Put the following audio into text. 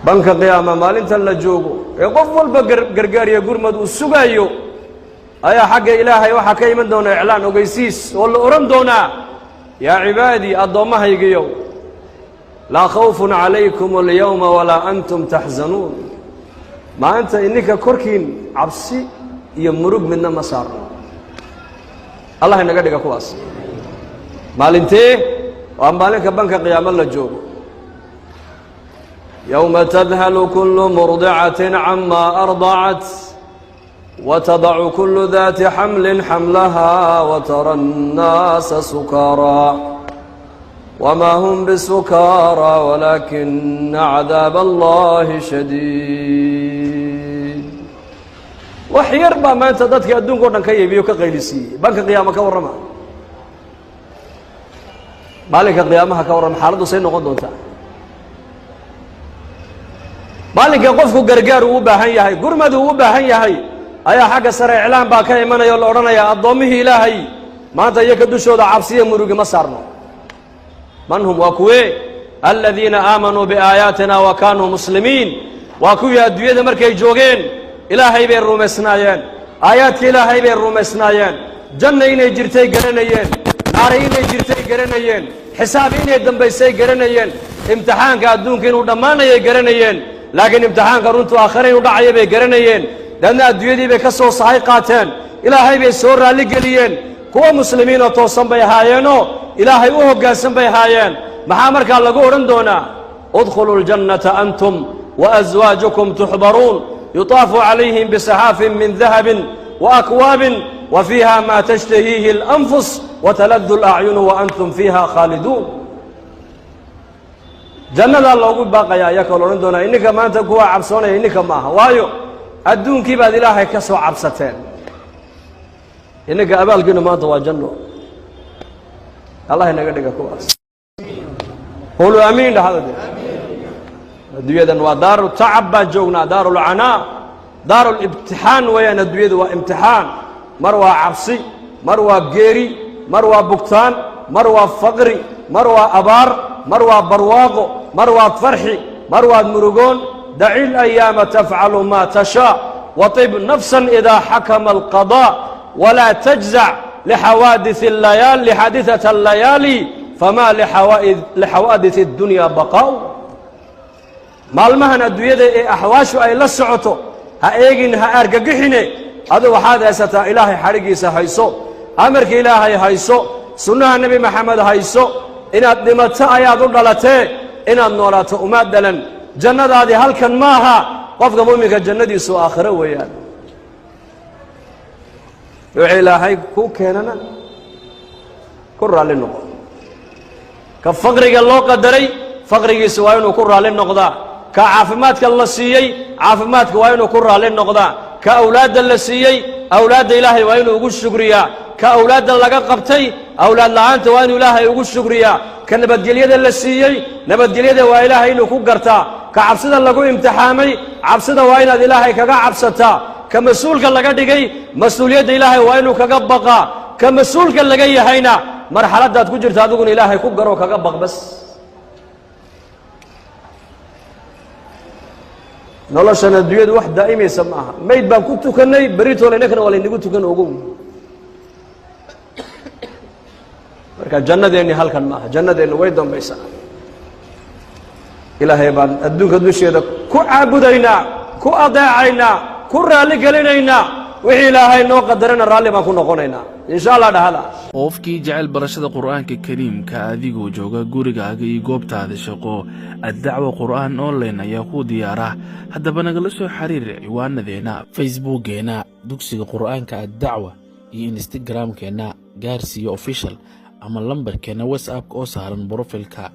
Banka qiyaama maalintan la joogo ee qof walba gargaariya gurmad uu sugaayo ayaa xagga Ilaahay waxaa ka iman doona iclaan, ogeysiis, oo la odhan doonaa: "Yaa cibaadii, addoommahaygiyow, laa khawfun calaykum alyawma walaa antum taxzanuun." Maanta ininka korkiin cabsi iyo murug midna ma saarno. Allah inaga dhiga kuwaas. Maalintee? Waa maalinka banka qiyaamo la joogo. Yowma tadhalu kullu murdicatin camaa ardacat watadacu kullu daati xamlin xamlaha watara annaasa sukaaraa wamaa hum bisukaara walaakina cadaab Allahi shadiid. Wax yar baa maanta dadka adduunka o dhan ka yeebiyo, ka qaylisiiyey. Banka qiyaamo ka warrama, maalinka qiyaamaha ka warrama, xaaladdu say noqon doontaa? Maalinka qofku gargaar uu u baahan yahay, gurmad uu u baahan yahay, ayaa xagga sare iclaan baa ka imanaya oo la odhanaya: "Addoommihii Ilaahay, maanta iyaka dushooda cabsiya murugi ma saarno." Man hum? Waa kuwee? Aladiina aamanuu biaayaatina wa kaanuu muslimiin. Waa kuwii adduunyada markay joogeen Ilaahay bay rumaysnaayeen, aayaadka Ilaahay bay rumaysnaayeen, janna inay jirtay garanayeen, naari inay jirtay garanayeen, xisaab inay dambaysay garanayeen, imtixaanka adduunka inuu dhammaanayay garanayeen, laakiin imtixaanka runtu aakhare inuu dhacaya bay garanayeen. Deedna adduunyadii bay ka soo sahay qaateen, Ilaahay bay soo raalligeliyeen. Kuwa muslimiinoo toosan bay ahaayeenoo Ilaahay u hoggaansan bay ahaayeen. Maxaa markaa lagu odhan doonaa? "Udkhuluu ljannata antum waaswaajukum tuxbaruun, yutaafu calayhim bisaxaafin min dahabin waakwaabin wa fiiha maa tashtahiihi اlanfus wataladu اlacyunu wa antum fiiha khaaliduun." Jannadaa loogu baaqaya ayaa koo la odhan doonaa: "Ininka maanta kuwa cabsoonaya ininka maaha, waayo adduunkii baad Ilaahay ka soo cabsateen. Ininka abaalkiinu maanta waa janno." Allah inaga dhiga kuwaas. Qulu aamiin dhahada de. Adduunyadan waa daaru tacab baan joognaa, daaru lcanaa, daaru libtixaan weeyaan. Adduunyadu waa imtixaan. Mar waa cabsi, mar waa geeri, mar waa bugtaan, mar waa faqri, mar waa abaar, mar waa barwaaqo, mar waad farxi, mar waad murugoon. Daci layaama tafcalu maa tashaa waطib nafsa إida xakama alqaضاء walaa tajzac lixawaadiث اlayaali lixaadiثaة اllayaali fama lixawaadiث اddunya baqaa'u. Maalmahan adduunyada ee axwaashu ay la socoto ha eegin, ha argagixine. Adu waxaad haysataa Ilaahay xadhiggiisa hayso, amarka Ilaahay hayso, sunnaha Nebi Maxamed hayso. Inaad dhimato ayaad u dhalatee, inaad noolaato umaad dhalan. Jannadaadii halkan maaha. Qofka mu'minka jannadiisu aakhiro weeyaan. Wuxuu Ilaahay ku keenana ku raalli noqo. Ka faqriga loo qadaray, faqrigiisa waa inuu ku raalli noqdaa. Ka caafimaadka la siiyey, caafimaadka waa inuu ku raalli noqdaa. Ka awlaadda la siiyey, awlaadda Ilaahay waa inuu ugu shukriyaa. Ka awlaadda laga qabtay, awlaad la'aanta waa inuu Ilaahay ugu shukriyaa. Ka nabadgelyada la siiyey, nabadgelyada waa Ilaahay inuu ku gartaa. Ka cabsida lagu imtixaamay, cabsida waa inaad Ilaahay kaga cabsataa. Ka mas-uulka laga dhigay, mas-uuliyadda Ilaahay waa inuu kaga baqaa. Ka mas-uulka laga yahayna, marxaladdaad ku jirta adiguna Ilaahay ku garoo, kaga baq bas. Noloshan adduunyadu wax daa'imaysa ma aha. Mayd baan ku tukannay, beritoole innakana waa laynagu tukan, ogow. Marka jannadeenni halkan maaha, jannadeenni way dambaysaa. Ilaahay baan adduunka dusheeda ku caabudaynaa, ku adeecaynaa, ku raalli gelinaynaa. Wixii Ilaahay noo qadarana raalli baan ku noqonaynaa, insha Allah dhahada. Qofkii jecel barashada Qur'aanka Kariimka adigoo jooga gurigaaga iyo goobtaada shaqo, Addacwa Qur'aan Online ayaa kuu diyaara. Haddaba nagala soo xiriir ciwaanadeenna Facebookgeena Dugsiga Qur'aanka Addacwa iyo Instagramkeenna Gaarsiiya Official ama lambarkeenna WhatsAppka oo saaran profile-ka.